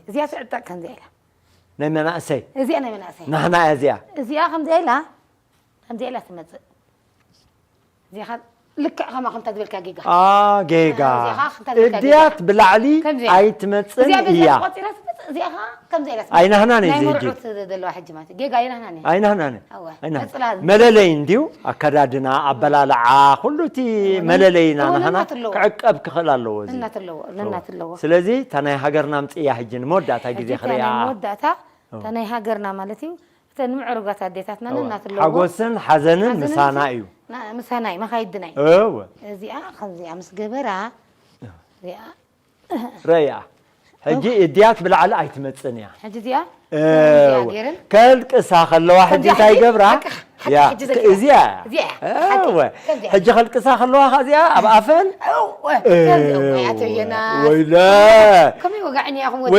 እዚኣ ትዕጠቕ ከምዚኣ ኢላ። ናይ መናእሰይ እዚኣ ናይ መናእሰይ ናህና እያ እዚኣ። እዚኣ ከምዚኣ ኢላ ከምዚኣ ኢላ ትመፅእ። እዚኣ ኸ ልክዕ ከማ ከምታ ዝበልካ ጌጋ። አ ጌጋ እዚኣ ኸ ከምታ ዝበልካ ጌጋ። እድያት ብላዕሊ ከምዚኣ። ኣይትመጽእን እዚኣ በዛ እያ። ቆፂራ ትመፅእ እዚኣ ኸ ከምዚኣ ኢላ ትመፅእ። ኣይናህናን እዩ ናይ እዚ ሕጂ። መርዑት ዘለዋ ሕጂ ማለት ጌጋ ኣይናህናን እያ። ኣይናህናን እወ። ኣይናህናን። ነፅላ መለለይ እንድዩ ኣከዳድና ኣበላልዓ ኩሉ እቲ መለለይና እወ፣ ናህና ነናት ኣለዎ። ክዕቀብ ክኽእል ኣለዎ እዚ። ነናት ኣለዎ ነናት ኣለዎ። ስለዚ እታ ናይ ሃገርና ኣምፅእያ ሕጂ ንመወዳእታ ግዜ ሕጂ እታ ክርእያ። ናይ መወዳእታ እታ ናይ ሃገርና ማለት እዩ። እተን ምዕሩጋት ኣዴታትና ነናት ኣለዎ። ሓጎስን ሓዘንን ሓዘንን ምሳና እዩ። ና- ምሳና እዩ መኻይድና እዩ። እወ እዚኣ ከምዚኣ ምስ ገበራ እዚኣ ረያ ሕጂ እድያት ብላዕሊ ኣይትመፅን እያ። ሕጂ እዚኣ እወ። ከምዚኣ ገይረን ከልቅሳ ከለዋ ሕጂ ከምዚኣ እንታይ ሕጂ ገብራ? ሓቂ- ሓቂ ያ ሕጂ እዚኣ እዚኣ እዚኣ እወ። ከምዚኣ ሕጂ ከልቅሳ ከለዋ ከዚኣ ኣብ ኣፈን እወ፣ ከምዚኣ እወ፣ ኣቶ የና ወይለ ከመይ ወጋዕኛ ኢኹም ወይ